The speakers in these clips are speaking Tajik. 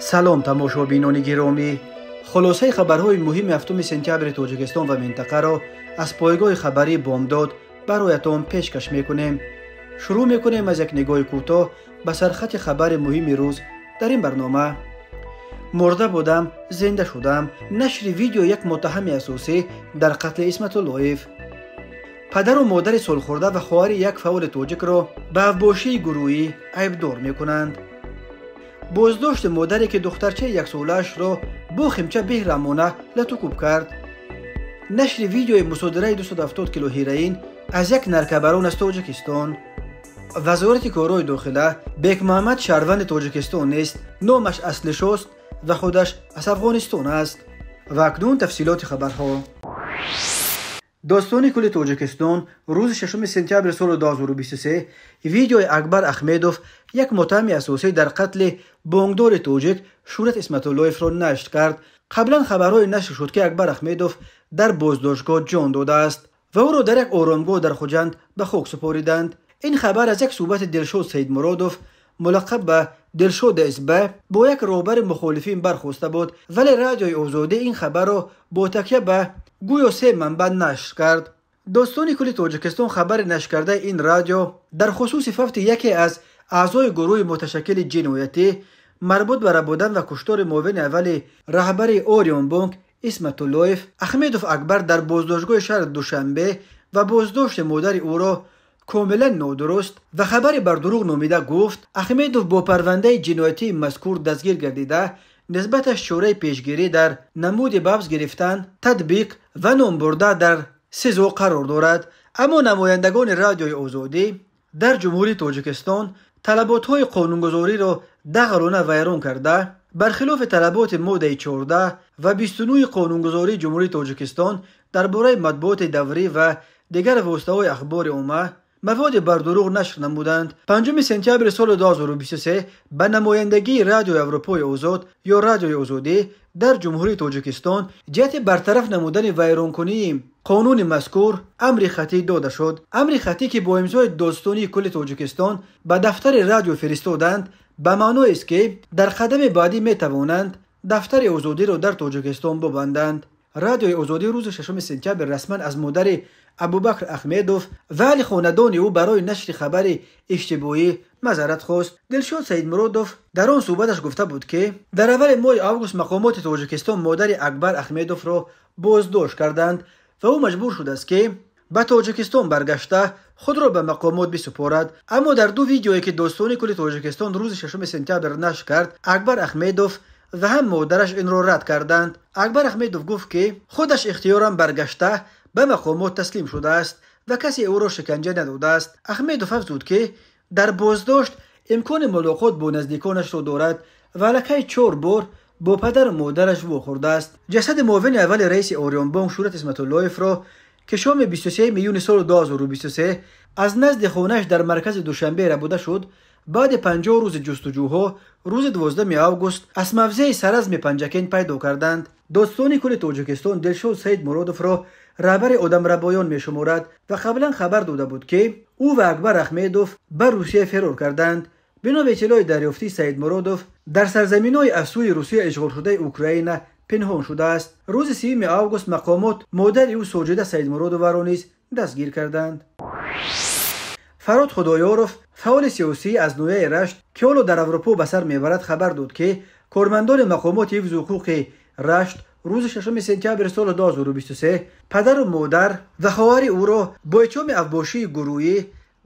Салом, тамошобинони гиромӣ. Хулосаи хабарҳои муҳими 7 сентябри Тоҷикистон ва минтақаро аз пойгоҳи хабарии Бомдод бароятон пешкаш мекунем. Шурӯъ мекунем аз як нигоҳи кӯтоҳ ба сархати хабари муҳими рӯз дар ин барнома. Мурда будам, зинда шудам. Нашри видео як муттаҳами асосӣ дар қатли Исматуллоев. Падару модари солхӯрда ва хоҳари як фаъоли тоҷикро ба авбошии гурӯҳӣ айбдор мекунанд. Боздошти модаре ки духтарчаи яксолаашро бо химча беҳрамона латукӯб кард. Нашри видеои мусодираи 270 кило ҳероин аз як наркобарон аз Тоҷикистон. Вазорати корҳои дохила: Бекмуҳаммад шаҳрванди Тоҷикистон нест, номаш Аслишост ва худаш аз Афғонистон аст. Ва акнун тафсилоти хабарҳо. Достони кулли Тоҷикистон рӯзи 6 сентябри соли 2023 видеои Акбар Ахмедов, як муттаҳами асосӣ дар қатли бонкдори тоҷик Шӯҳрат Исматуллоевро нашр кард. Қаблан хабарҳое нашр шуд, ки Акбар Ахмедов дар боздоштгоҳ ҷон додааст ва ӯро дар як оромгоҳ дар Хуҷанд ба хок супориданд. Ин хабар аз як суҳбати Дилшод Саидмуродов, мулаққаб ба Дилшод СБ, бо як роҳбари мухолифин бархоста буд, вале Радиои Озодӣ ин хабарро бо такя ба гӯё се манбаъ нашр кард. Достони кулли Тоҷикистон хабари нашркардаи ин радио дар хусуси фавти яке аз аъзои гурӯҳи муташаккили ҷиноятӣ марбут ба рабудан ва куштори муовини аввали раҳбари Орионбонк Исматуллоев Ахмедов Акбар дар боздоштгоҳи шаҳри Душанбе ва боздошти модари ӯро комилан нодуруст ва хабари бардурӯғ номида гуфт: Ахмедов бо парвандаи ҷиноятии мазкур дастгир гардида, нисбаташ чораи пешгирӣ дар намуди ба ҳабс гирифтан, татбиқ ва номбурда дар СИЗО қарор дорад. Аммо намояндагони Радиои Озодӣ дар Ҷумҳурии Тоҷикистон талаботҳои қонунгузориро дағалона вайрон карда, бархилофи талаботи моддаи 14 ва 29 қонунгузории Ҷумҳурии Тоҷикистон дар бораи матбуоти даврӣ ва дигар воситаҳои ахбори омма маводи бардурӯғ нашр намуданд. 5 сентябри соли 2023 ба намояндагии Радиои Аврупои Озод ё Радиои Озодӣ дар Ҷумҳурии Тоҷикистон ҷиҳати бартараф намудани вайронкунии қонуни мазкур амри хаттӣ дода шуд. Амри хаттӣ, ки бо имзои Додстонии кулли Тоҷикистон ба дафтари радио фиристоданд, ба маъноест, ки дар қадами баъдӣ метавонанд дафтари Озодиро дар Тоҷикистон бубанданд. Радиои Озодӣ рӯзи 6 сентябр расман аз модари Абубакр Ахмедов ва аҳли хонадони ӯ барои нашри хабари иштибоҳӣ мазарат хост. Дилшод Саидмуродов дар он суҳбаташ гуфта буд, ки дар аввали моҳи август мақомоти Тоҷикистон модари Акбар Ахмедовро боздошт карданд ва ӯ маҷбур шудааст, ки ба Тоҷикистон баргашта худро ба мақомот бисупорад. Аммо дар ду видеое, ки Достони кулли Тоҷикистон рӯзи 6 сентябр нашр кард, Акбар Ахмедов ва ҳам модараш инро рад карданд. Акбар Ахмедов гуфт, ки худаш ихтиёран баргашта ба мақомот таслим шудааст ва касе ӯро шиканҷа надодааст. Ахмедов афзуд, ки дар боздошт имкони мулоқот бо наздиконашро дорад ва аллакай 4 бор бо падару модараш вохӯрдааст. Ҷасади муовини аввали раиси Орионбонк Шӯҳрат Исматуллоевро, ки шоми 23 июни соли 2023 аз назди хонааш дар маркази Душанбе рабуда шуд, баъди 50 рӯзи ҷустуҷӯҳо рӯзи 12 август аз мавзеи Саразми Панҷакент пайдо карданд. Достони кулли Тоҷикистон Дилшод Саидмуродовро раҳбари одамрабоён мешуморад ва қаблан хабар дода буд, ки ӯ ва Акбар Ахмедов ба Русия ферор карданд. Бино ба иттилои дарёфтии Саидмуродов дар сарзаминҳои аз сӯи Русия ишғолшудаи Украина пинҳон шудааст. Рӯзи 3 август мақомот модари ӯ Соҷида Саидмуродоваро низ дастгир карданд. Фарод Худоёров, фаъоли сиёсӣ аз ноҳияи Рашт, ки ҳоло дар Аврупо ба сар мебарад, хабар дод, ки кормандони мақомоти ҳифзи ҳуқуқи Рашт рӯзи 6 сентябри соли 2023 падару модар ва хоҳари ӯро бо иттиҳоми авбошии гурӯҳӣ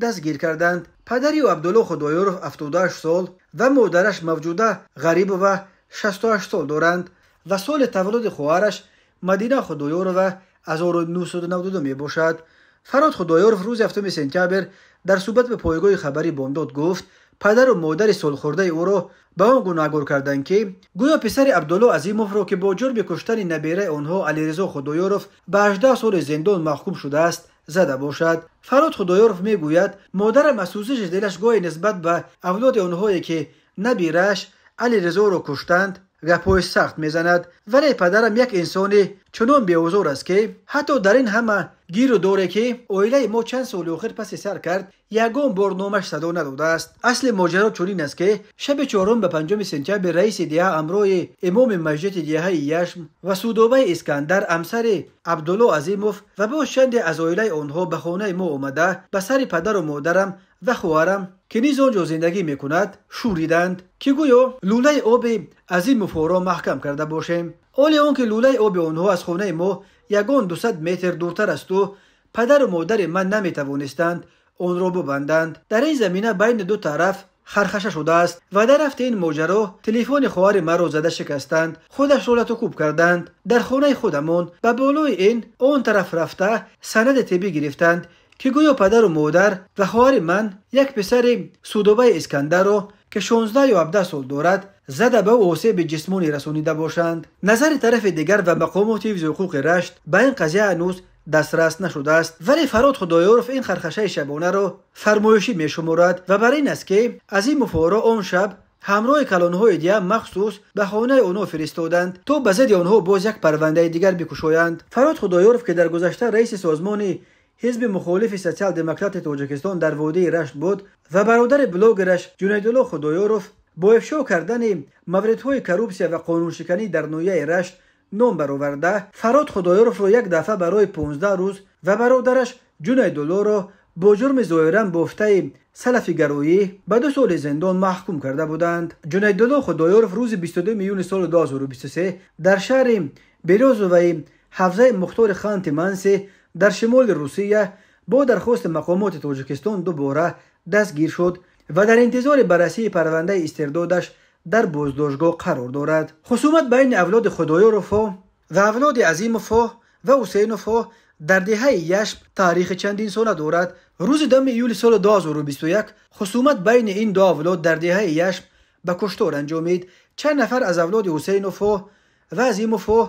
дастгир карданд. Падари ӯ Абдулло Худоёров 78 сол ва модараш Мавҷуда Ғарибова 68 сол доранд ва соли таваллуди хоҳараш Мадина Худоёрова 1992 мебошад. Фарод Худоёров рӯзи 7 сентябр дар суҳбат ба пойгоҳи хабарии Бомдод гуфт, падару модари солхӯрдаи ӯро ба он гунаҳгор карданд, ки гӯё писари Абдулло Азимовро, ки бо ҷурми куштани набираи онҳо Алиризо Худоёров ба 18 соли зиндон маҳкум шудааст, зада бошад. Фарод Худоёров мегӯяд, модарам аз сӯзиши дилаш гоҳе нисбат ба авлоди онҳое, ки набирааш Алиризоро куштанд, гапҳои сахт мезанад. Вале падарам як инсони чунон беозор аст, ки ҳатто дар ин ҳама гиру доре, ки оилаи мо чанд соли охир паси сар кард, ягон бор номаш садо надодааст. Асли моҷаро чунин аст, ки шаби 4 ба 5 сентябр раиси деҳа ҳамроҳи имоми маҷлиси деҳаи Яшм ва Судобаи Искандар, ҳамсари Абдулло Азимов ва боз чанде аз оилаи онҳо ба хонаи мо омада, ба сари падару модарам ва хоҳарам, ки низ он ҷо зиндагӣ мекунад, шӯриданд, ки гӯё лӯлаи оби Азимовҳоро маҳкам карда бошем. Оле он ки лӯлаи оби онҳо аз хонаи мо ягон 200 метр дуртар асту падару модари ман наметавонистанд онро бубанданд. Дар ин замина байни ду тараф хархаша шудааст ва дар рафти ин моҷаро телефони хоҳари маро зада шикастанд, худашро латукӯб карданд. Дар хонаи худамон ба болои ин он тараф рафта санади тиббӣ гирифтанд, ки гӯё падару модар ва хоҳари ман як писари Судобаи Искандарро, ки 16 ё 17 сол дорад, зада ба ӯ осеби ҷисмонӣ расонида бошанд. Назари тарафи дигар ва мақомоти ҳифзи ҳуқуқи Рашт ба ин қазия ҳанӯз дастрас нашудааст. Вале Фарод Худоёров ин хархашаи шабонаро фармоишӣ мешуморад ва бар ин аст, ки Азимовҳоро он шаб ҳамроҳи калонҳои деҳа махсус ба хонаи онҳо фиристоданд, то ба зидди онҳо боз як парвандаи дигар бикушоянд. Фарод Худоёров, ки дар гузашта раиси созмони ҳизби мухолифи Социал-демократи Тоҷикистон дар водии Рашт буд ва бародари блогераш Ҷунайдулло Худоёров бо ифшо кардани мавридҳои коррупсия ва қонуншиканӣ дар ноҳияи Рашт ном бароварда, Фарод Худоёровро як дафъа барои 15 рӯз ва бародараш Ҷунайдуллоро бо ҷурми зоҳиран бофтаи салафигароӣ ба 2 соли зиндон маҳкум карда буданд. Ҷунайдулло Худоёров рӯзи 22 июни соли 2023 дар шаҳри Берёзоваи ҳавзаи мухтори Ханти Манси дар шимоли Русия бо дархости мақомоти Тоҷикистон дубора дастгир шуд ва дар интизори баррасии парвандаи истирдодаш дар боздоштгоҳ қарор дорад. Хусумат байни авлоди Худоёровҳо ва авлоди Азимовҳо ва Ҳусейновҳо дар деҳаи Яшм таърихи чандинсола дорад. Рӯзи 10 июли соли 2021 хусумат байни ин ду авлод дар деҳаи Яшм ба куштор анҷомид. Чанд нафар аз авлоди Ҳусейновҳо ва Азимовҳо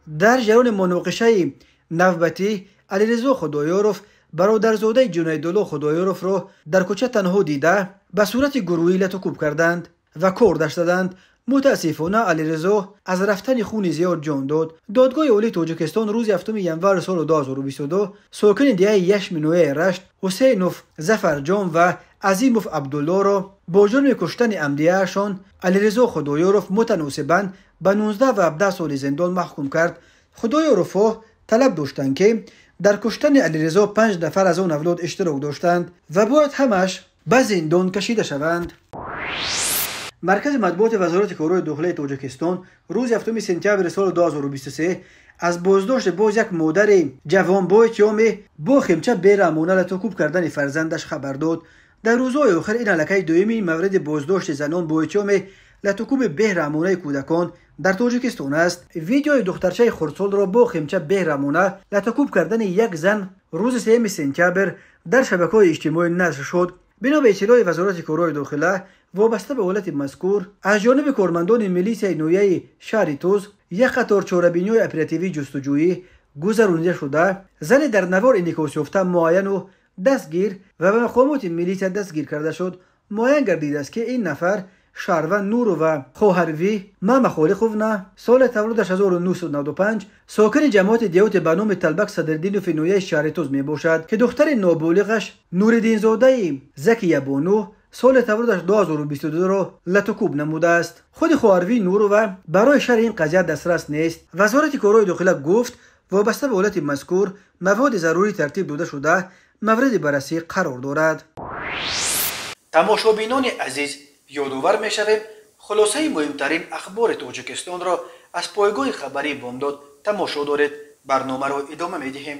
дар ҷараёни муноқишаи навбатӣ Алиризо Худоёров, бародарзодаи Ҷунайдулло Худоёровро дар кӯча танҳо дида, ба сурати гурӯҳӣ латукӯб карданд ва кордаш заданд. Мутаассифона, Алиризо аз рафтани хуни зиёд ҷон дод. Додгоҳи Олии Тоҷикистон рӯзи 7 январи соли 2022 сокини деҳаи Яшми ноҳияи Рашт Ҳусейнов Зафарҷон ва Азимов Абдуллоро бо ҷурми куштани амдияашон Алиризо Худоёров мутаносибан ба 19 ва 17 соли зиндон маҳкум кард. Худоёровҳо талаб доштанд, ки дар куштани Алиризо 5 нафар аз он авлод иштирок доштанд ва бояд ҳамаш ба зиндон кашида шаванд. Маркази матбуоти Вазорати корҳои дохилаи Тоҷикистон рӯзи 7 сентябри соли 2023 аз боздошти боз як модари ҷавон бо иттиҳоми бо химча бераҳмона латукӯб кардани фарзандаш хабар дод. Дар рӯзҳои охир ин аллакай дуюми мавриди боздошти занон бо иттиҳоми латукӯби беҳраҳмонаи кӯдакон дар Тоҷикистон аст. Видеои духтарчаи хурдсолро бо химча беҳраҳмона латукӯб кардани як зан рӯзи 3 сентябр дар шабакаҳои иҷтимоӣ нашр шуд. Бино ба иттилои Вазорати корҳои дохила, вобаста ба ҳолати мазкур аз ҷониби кормандони милисияи ноҳияи шаҳри Туз як қатор чорабиниҳои оперативии ҷустуҷӯӣ гузаронида шуда, зане дар навор инъикосёфта муайяну дастгир ва ба мақомоти милисия дастгир карда шуд. Муайян гардидааст, ки ин нафар шаҳрванд Нурова Хоҳарвӣ Мама Холиқовна, соли таваллудаш 1995, сокини ҷамоати деҳоти ба номи Талбак Садриддинови ноҳияи шаҳри Туз мебошад, ки духтари ноболиғаш Нуриддинзодаи Закиябону соли таваллудаш 2022-ро латукӯб намудааст. Худи Хоҳарвӣ Нурова барои шарҳи ин қазия дастрас нест. Вазорати корҳои дохила гуфт, вобаста ба ҳолати мазкур маводи зарурӣ тартиб дода шуда, мавриди баррасӣ қарор дорад. Тамошобинони азиз, ёдовар мешавем, хулосаи муҳимтарин ахбори Тоҷикистонро аз пойгоҳи хабарии Бомдод тамошо доред. Барномаро идома медиҳем.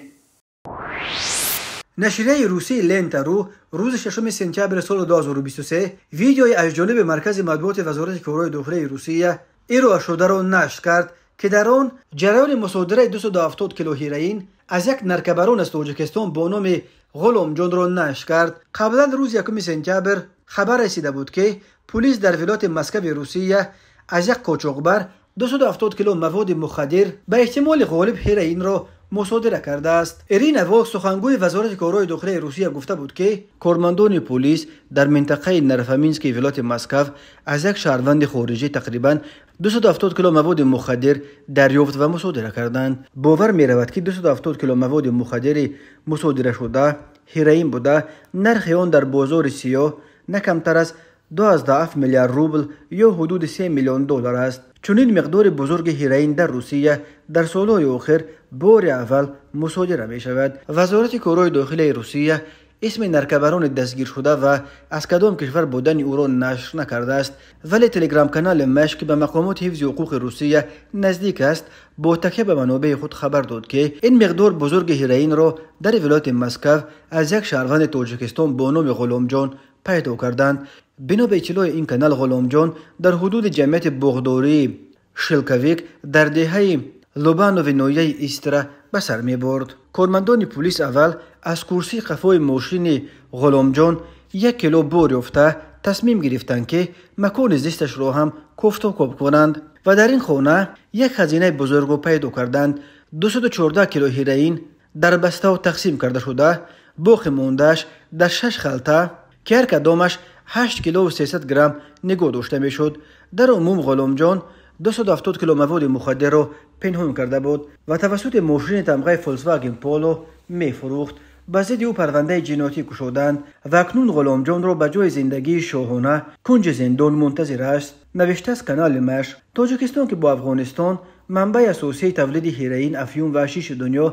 Нашрияи русии Лента.ру рӯзи 6 сентябри соли 2023 видеои аз ҷониби Маркази матбуоти Вазорати корҳои дохилаи Русия ироа шударо нашр кард, ки дар он ҷараёни мусодираи 270 кило ҳероин аз як наркобарон аз Тоҷикистон бо номи Ғуломҷонро нашр кард. Қаблан рӯзи 1 сентябр хабар расида буд, ки пулис дар вилояти Москави Русия аз як қочоқбар 270 кило маводи мухаддир, ба эҳтимоли ғолиб ҳероинро, мусодира кардааст. Ирина Волк, сухангӯи вазорати корҳои дохилаи Русия, гуфта буд, ки кормандони полис дар минтақаи Нарофоминскии вилояти Москав аз як шаҳрванди хориҷӣ тақрибан 270 кило маводи мухаддир дарёфт ва мусодира карданд. Бовар меравад, ки 270 кило маводи мухаддири мусодирашуда ҳероин буда, нархи он дар бозори сиёҳ на камтар аз 2,7 миллиард рубл ё ҳудуди 3 миллион доллар аст. Чунин миқдори бузурги ҳероин дар Русия дар солҳои охир бори аввал мусодира мешавад. Вазорати корҳои дохилаи Русия исми наркобарони дастгиршуда ва аз кадом кишвар будани ӯро нашр накардааст, вале телеграм-канали Маш, ки ба мақомоти ҳифзи ҳуқуқи Русия наздик аст, бо такя ба манобеи худ хабар дод, ки ин миқдор бузурги ҳероинро дар вилояти Москав аз як шаҳрванди Тоҷикистон бо номи Ғуломҷон пайдо карданд. Бино ба иттилои ин канал, Ғуломҷон дар ҳудуди ҷамъияти боғдории Шилковик дар деҳаи Лобанови ноҳияи Истра ба сар мебурд. Кормандони пулис аввал аз курсии қафои мошини Ғуломҷон 1 кило бор ёфта тасмим гирифтанд, ки макони зисташро ҳам кофтукоб кунанд ва дар ин хона як хазинаи бузургро пайдо карданд. 214 кило ҳероин дар бастаҳо тақсим карда шуда, боқӣ мондааш дар 6 халта, ки ҳар кадомаш 8 килову 300 грамм нигоҳ дошта мешуд. Дар умум Ғуломҷон 270 кило маводи мухаддирро пинҳон карда буд ва тавассути мошини тамғаи Volkswagen Polo мефурӯхт. Ба зидди ӯ парвандаи ҷиноятӣ кушоданд ва акнун Ғуломҷонро ба ҷои зиндагии шоҳона кунҷи зиндон мунтазир аст, навиштааст канали Маш. Тоҷикистон, ки бо Афғонистон манбаи асосии тавлиди ҳероин, афюн ва ҳашиши дунё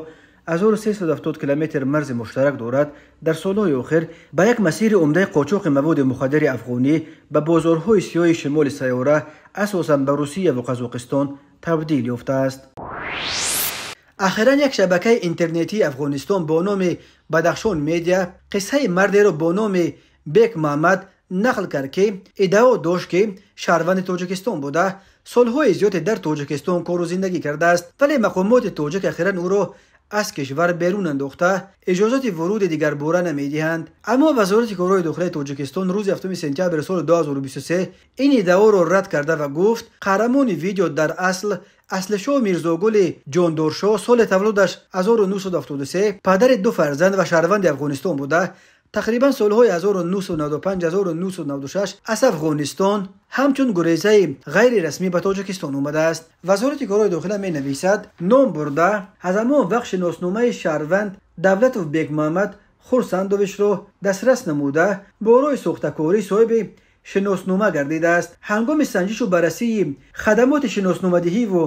1370 километр марзи муштарак дорад, дар солҳои охир ба як масири умдаи қочоқи маводи мухаддири афғонӣ ба бозорҳои сиёҳи шимоли сайёра, асосан ба Русия ва Қазоқистон табдил ёфтааст. Ахиран як шабакаи интернетии Афғонистон бо номи Бадахшон Медиа қиссаи мардеро бо номи Бек Муҳаммад нақл кард, ки иддао дошт, ки шаҳрванди Тоҷикистон буда, солҳои зиёде дар Тоҷикистон кору зиндагӣ кардааст, вале мақомоти тоҷик ахиран ӯро аз кишвар берун андохта, иҷозати вуруди дигарбора намедиҳанд. Аммо вазорати корҳои дохилаи Тоҷикистон рӯзи 7 сентябри соли 2023 ин иддаоро рад карда ва гуфт, қаҳрамони видео дар асл Аслишоҳ Мирзогули Ҷондоршоҳ, соли таваллудаш 1973, падари 2 фарзанд ва шаҳрванди Афғонистон буда, тақрибан солҳои 1995-1996 аз Афғонистон ҳамчун гурезаи ғайрирасмӣ ба Тоҷикистон омадааст. Вазорати корҳои дохила менависад, ном бурда аз ҳамон вақт шиносномаи шаҳрванд Давлатов Бекмуҳаммад Хурсандовичро дастрас намуда, бо роҳи сохтакорӣ соҳиби шиноснома гардидааст. Ҳангоми санҷишу баррасии хадамоти шиносномадиҳиву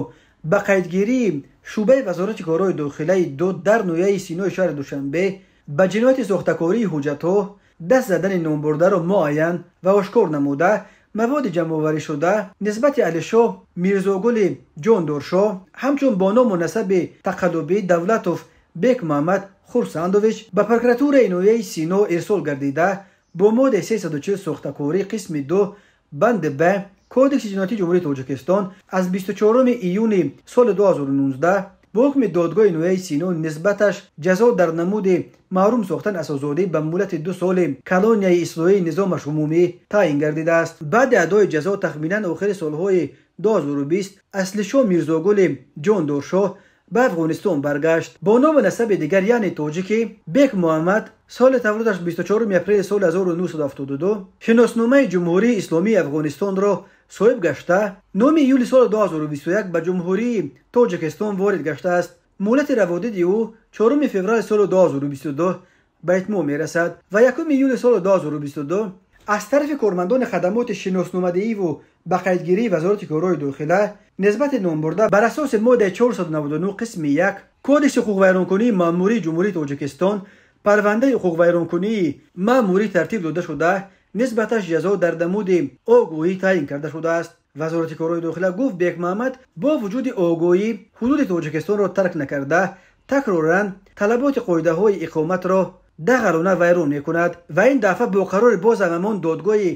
ба қайдгирии шӯъбаи вазорати корҳои дохилаи ду дар ноҳияи Синои шаҳри Душанбе ба ҷинояти сохтакории ҳуҷҷатҳо даст задани номбурдаро муайян ва ошкор намуда, маводи ҷамъоварӣшуда нисбати Алишоҳ Мирзогули Ҷондоршоҳ ҳамчун бо ному насаби тақаллубӣ Давлатов Бек Муҳаммад Хурсандович ба прокуратураи ноҳияи Сино ирсол гардида, бо моддаи 340 сохтакорӣ қисми 2 банди Б Кодекси ҷиноятии Ҷумҳурии Тоҷикистон аз 24 июни соли 2019 бо ҳукми додгоҳи ноҳияи Сино нисбаташ ҷазо дар намуди маҳрум сохтан аз озодӣ ба муҳлати 2 соли колонияи ислоҳии низомаш умумӣ таъин гардидааст. Баъди адои ҷазо тахминан охири солҳои 2020 Аслишоҳ Мирзогули Ҷондоршоҳ ба Афғонистон баргашт. Бо ному насаби дигар, яъне тоҷики Бек Муҳаммад, соли таваллудаш 24 апрели соли 1972 шиносномаи Ҷумҳурии Исломии Афғонистонро соҳиб гашта, 9 июли соли 2021 ба Ҷумҳурии Тоҷикистон ворид гаштааст. Муҳлати раводиди ӯ 4 феврали соли 2022 ба итмом мерасад ва 1 июли соли 2022 аз тарафи кормандони хадамоти шиносномадиҳиву ба қайдгирии вазорати корҳои дохила нисбати номбурда бар асоси моддаи 499 қисми 1 Кодекси ҳуқуқвайронкунии маъмурии Ҷумҳурии Тоҷикистон парвандаи ҳуқуқвайронкунии маъмурӣ тартиб дода шуда, нисбаташ ҷазо дар намуди огоҳӣ таъин карда шудааст. Вазорати корҳои дохила гуфт, Бекмуҳаммад бо вуҷуди огоҳӣ ҳудуди Тоҷикистонро тарк накарда, такроран талаботи қоидаҳои иқоматро дағалона вайрон мекунад ва ин дафъа бо қарори боз ҳамамон додгоҳи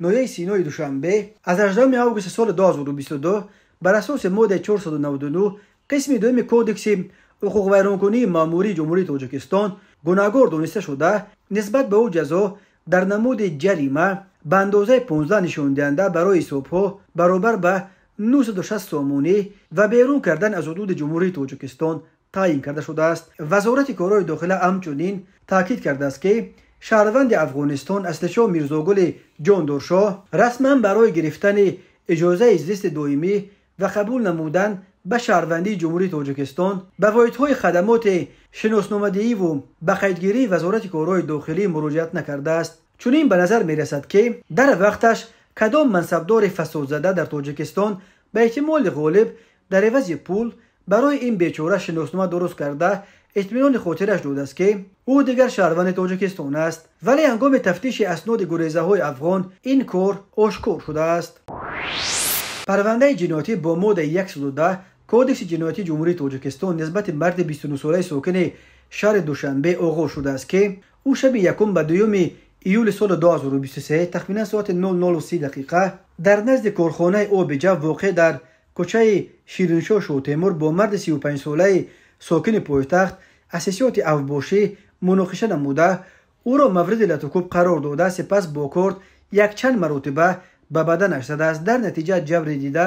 ноҳияи Синои Душанбе аз 18 августи соли 2022 бар асоси моддаи 499 қисми 2 Кодекси ҳуқуқвайронкунии маъмурии Ҷумҳурии Тоҷикистон гунаҳгор дониста шуда, нисбат ба ӯ ҷазо дар намуди ҷарима ба андозаи 15 нишондиҳанда барои ҳисобҳо баробар ба 960 сомонӣ ва берун кардан аз ҳудуди Ҷумҳурии Тоҷикистон таъин карда шудааст. Вазорати корҳои дохила ҳамчунин таъкид кардааст, ки шаҳрванди Афғонистон Аслишоҳ Мирзогули Ҷондоршоҳ расман барои гирифтани иҷозаи зисти доимӣ ва қабул намудан ба шаҳрвандии Ҷумҳурии Тоҷикистон ба воҳидҳои хадамоти шиносномадиҳиву ба қайдгирии Вазорати корҳои дохилӣ муроҷиат накардааст. Чунин ба назар мерасад, ки дар вақташ кадом мансабдори фасодзада дар Тоҷикистон ба эҳтимоли ғолиб дар эвази пул барои ин бечора шиноснома дуруст карда итминони хотираш додааст, ки ӯ дигар шаҳрванди Тоҷикистон аст. Вале ҳангоми тафтиши асноди гурезаҳои афғон ин кор ошкор шудааст. Парвандаи ҷиноятӣ бо моддаи 110 Кодекси ҷиноятии Ҷумҳурии Тоҷикистон нисбати марди 29-солаи сокини шаҳри Душанбе оғоз шудааст, ки ӯ шаби 1 ба 2 июли соли 2023 тахминан соати 00:30 дар назди корхонаи оби ҷав воқеъ дар кӯчаи Шириншоҳ Шоҳтемур бо марди 35-солаи сокини пойтахт аз ҳиссиёти авбошӣ муноқиша намуда, ӯро мавриди латукӯб қарор дода, сипас бо корд якчанд маротиба ба баданаш задааст. Дар натиҷа ҷабри дида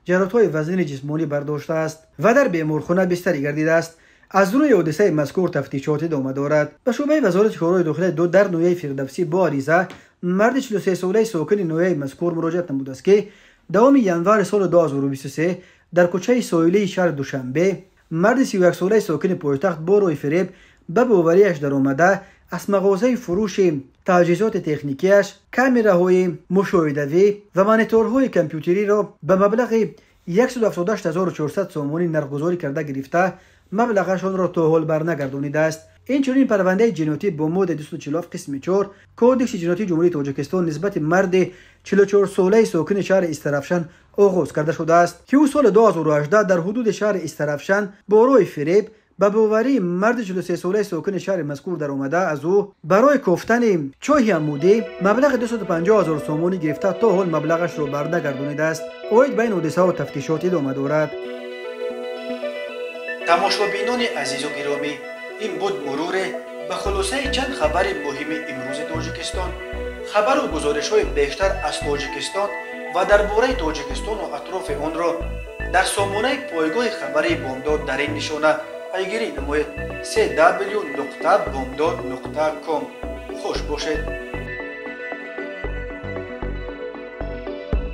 ҷароҳатҳои вазнини ҷисмонӣ бардоштааст ва дар беморхона бистарӣ гардидааст. Аз рӯи ҳодисаи мазкур тафтишот идома дорад. Ба шӯъбаи Вазорати корҳои дохилаи ду дар ноҳияи Фирдавсӣ бо ариза марди 43-солаи сокини ноҳияи мазкур муроҷиат намудааст, ки давоми январи соли 2023 дар кӯчаи соҳилии шаҳри Душанбе марди 31-солаи сокини пойтахт бо роҳи фиреб ба боварияш даромада аз мағозаи фурӯши таҷҳизоти техникияш камераҳои мушоҳидавӣ ва мониторҳои компютериро ба маблағи 178 400 сомонӣ нархгузорӣ карда гирифта, маблағашонро то ҳол барнагардонидааст. Инчунин парвандаи ҷиноятӣ бо моддаи 247 қисми 4 Кодекси ҷиноятии Ҷумҳурии Тоҷикистон нисбати марди 44-солаи сокини шаҳри Истаравшан оғоз карда шудааст, ки ӯ соли 2018 дар ҳудуди шаҳри Истаравшан бо роҳи фиреб ба боварии марди 43-солаи сокини шаҳри мазкур даромада, аз ӯ барои кофтани чоҳи амудӣ маблағи 250 000 сомонӣ гирифта, то ҳол маблағашро барнагардонидааст. Оид ба ин ҳодисаҳо тафтишот идома дорад. Тамошобинони азизу гиромӣ, ин буд муруре ба хулосаи чанд хабари муҳими имрӯзи Тоҷикистон. Хабару гузоришҳои бештар аз Тоҷикистон ва дар бораи Тоҷикистону атрофи онро дар сомонаи пойгоҳи хабарии Бомдод дар ин нишона пайгирӣ намоед: cw.bomdod.com. Хуш бошед.